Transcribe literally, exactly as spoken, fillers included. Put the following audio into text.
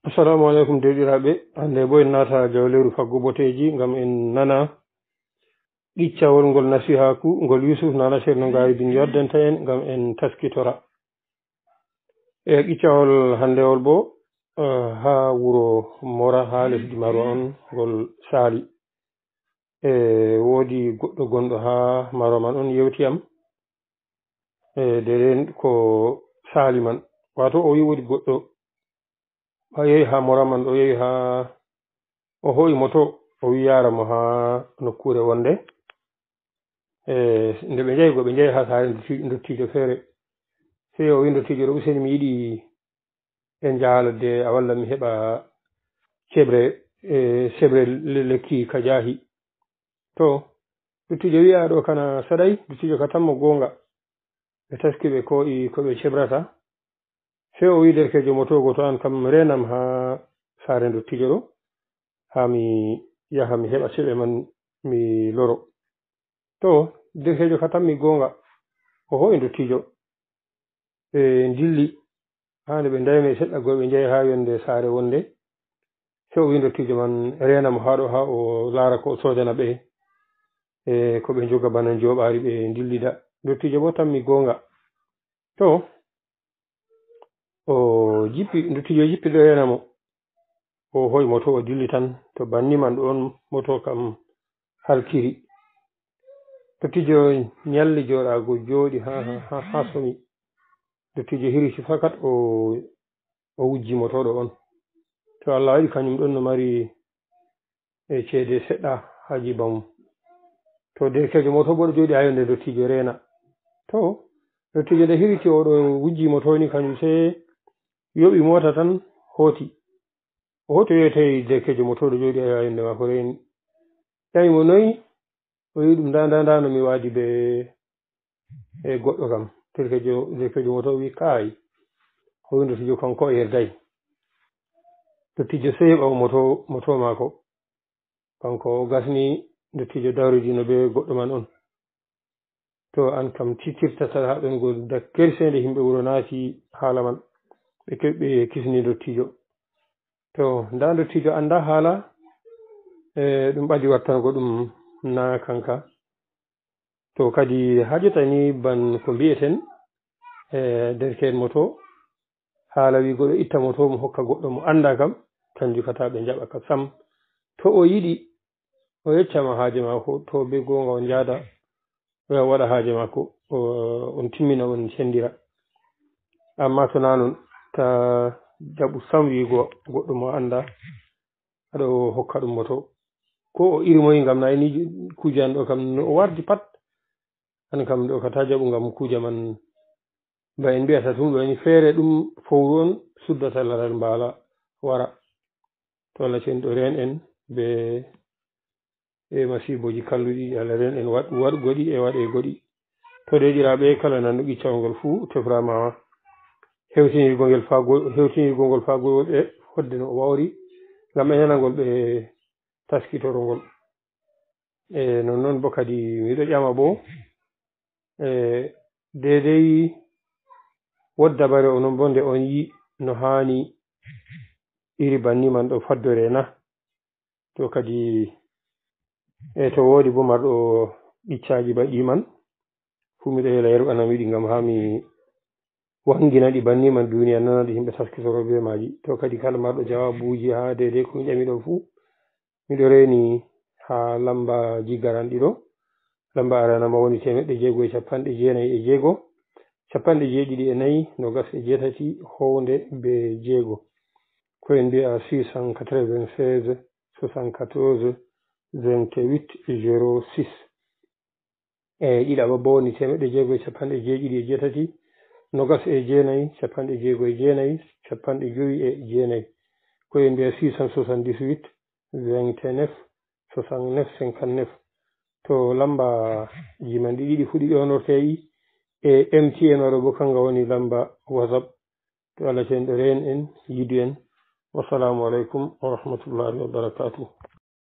Assalamu aleykum, deeɗiraaɓe. Hannde bo en naata jawleeru faggu boteeji ngam en nana qiccawol ngol nasihaaku ngol Yusuf Nana Ceerno Ngaari Bin yoddanta en ngam en taskitora. E qiccawol hanndewol bo, eh, haa wuro Mora, haa lesdi Marwa on ngol saali. E woodi goɗɗo gonɗo haa Marwa man on yewti am. E nden ko saali man. Waato o wi woodi goɗɗo o yehi haa Mora man, o yehi haa, o hoo'i moto, o wi yaara mo haa nokkuure wonde. E nde ɓe njehi go, ɓe njehi haa saare ndotti-, ndottiijo feere. Sey o wi ndottiijo ɗo, "Useni, mi yiɗi en njaha ladde, a walla mi heɓa ceɓre, e ceɓre le-, lekki ka jaahi." To, ndottiijo wi, "A ɗo kana saɗay?" Ndottiijo ka tammo goonga. Ɓe taski ɓe ko i-, ko ɓe ceɓrata. Sey o wi derkeejo moto go, "To an kam reenam haa saare ndottiijo ɗo, haa mi yaha mi heɓa ceɓe man mi loro." To, derkeejo ka tammi goonga, o hoo'i ndottiijo. Ɓe ndilli haa nde ɓe ndayno e seɗɗa go, ɓe njehi haa yonde saare wonde. Sey o wi ndottiijo man reena mo haa ɗo, haa o laara ko o soodana ɓe, e ko ɓe njoga bana njooɓaari, ɓe ndillida. Ndottiijo bo tammi goonga. To, o jippi, ndottiijo jippi ɗo reena mo. O hoo'i moto, o dilli tan. To banni man ɗon, moto kam halkiri. Ndottiijo nyalli jooɗaago, jooɗi haa, haa, haa, haa somi. Ndottiijo hiriti fakat, o, o wujji moto ɗo on. To Allah waɗi, kañum ɗon no mari e ceede seɗɗa haa jiba mum. To, derkeejo moto bo ɗo jooɗi haa yonde ndottiijo reena. To, ndottiijo nde hiriti, o ɗo wujji moto ni, kañum sey yoɓi moota tan, hooti. O hooti, o yehi tawi derkeejo moto ɗo jooɗi haa yonde maako reeni. Ƴami mo, "Noy?" O wi ɗum, "Nda, nda, nda no mi waadi be, e goɗɗo kam." Derkeejo, derkeejo moto wi, "Kaay." O wi ndottiijo kanko o yerday. Ndottiijo sey ɓawo moto, moto maako. Kanko o gasni ndottiijo dawridino be goɗɗo man on. To, an kam titirtata haa ɗon go dakkere, sey nde yimɓe wuro naati haala man. Ɓe ke-, ɓe kisni ndottiijo. To, nda ndottiijo annda haala, e, ɗum ɓadi wattango ɗum na kanka. To, kadi haa jotta ni ban ko mbi'eten, e, derke'en moto, haala wi'ugo ɗo itta moto mo hokka goɗɗo mo annda kam, kanjum kata ɓe njaɓa ka sam. To o yiɗi, o yecca ma haaje maako, to be goonga on njaada, o yaha waɗa haaje maako, o, on timmina, on cendira. Amma to na non, ta jaɓu sam wi'ugo goɗɗo mo annda, aɗo hokka ɗum moto. Ko o iri moy ngam na ini kuujan ɗo kam no o wardi pat, an kam ɗo ka ta jaɓu ngam kuuja man. Ba en mbi'ata ɗum ɗo ni feere ɗum fowru on suddata laral mbaala wara. To Allah cenɗo reen en be e masiibooji kalluɗi, Allah reen en waɗ-, waɗugo ɗi e waɗeego ɗi. To deeɗiraaɓe, kala nanɗo qiccawol ngol fuu tefraama hewtinirgo ngel faa go-, hewtinirgo ngol faa go-, e fodde no o wawri, ngam e nanangol ɓe taskitoro ngol. E non non bo kadi miɗo ƴama bo, e deedey wodda bare onon bo nde on yi no haani iri banni man ɗo faddore na? To kadi, e to woodi bo marɗo ɓiccaaji ba ɗi man, fuu miɗo yela yeru anam yiɗi ngam haa mi wangina ɗi banni man duniya nana ɗi yimɓe taskitoro be maaji. To kadi kala marɗo jawaabuuji haa deedey ko mi ƴami ɗo fuu, miɗo reeni haa lambaaji garanɗi ɗo. Lamba aranama woni teemeɗɗe jeego e capanɗe jeenayi e jeego, capanɗe jeeɗiɗi e nayi, nogas e jeetati, howde be jeego. Ko en mbi'a six cent quatre-vingt-seize, soixante-quatorze, vingt-huit, zéro six. E ɗiɗaɓa bo woni teemeɗɗe jeego e capanɗe jeeɗiɗi e jeetati, nogas e jeenayi, capanɗe jeego e jeenayi, capanɗe jowi e jeenayi. Ko en mbi'a six cent soixante-dix-huit, vingt-neuf, soixante-neuf, cinquante-neuf. To lambaaji man ɗi ɗiɗi fuu ɗi ƴoonorteeɗi e M T N o ɗo bo kanga woni lamba WhatsApp. To Allah cenɗo reen en, yidu en. Wassalaamu aleykum wa rahmatullahi wa barakaatuh.